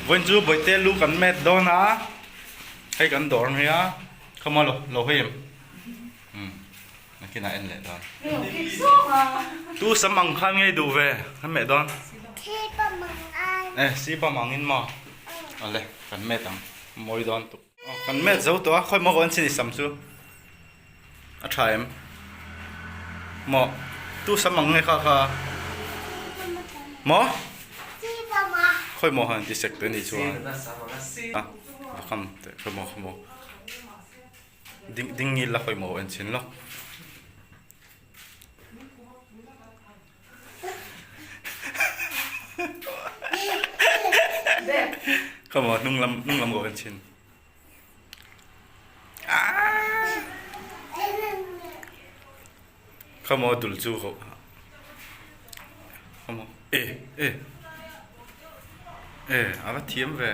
Vawiin chu bawihte lu kan met dawn a, hei kan dawr nia, khawmaw lo lo hawi em? Umm nakinah en leh dawn. Tu sam ang khan ngei duh ve kan meh dawn? E sipa mangin maw? Awle kan met ang mawi dawn tuk. Aw kan met zo tawh a, khawi maw kawn chin i sam chu a tha em? Maw tu sam ang nge kha kha? Maw? Khawi maw han ti sek tawh ni chuan a va kham teh khawi maw khawi maw ding ding ngil la khawi maw en chhin lawk. Come on, nung lam nung lam ko kan chin. Come on, dul chu ko. Come on. E e. E, ava thiam ve.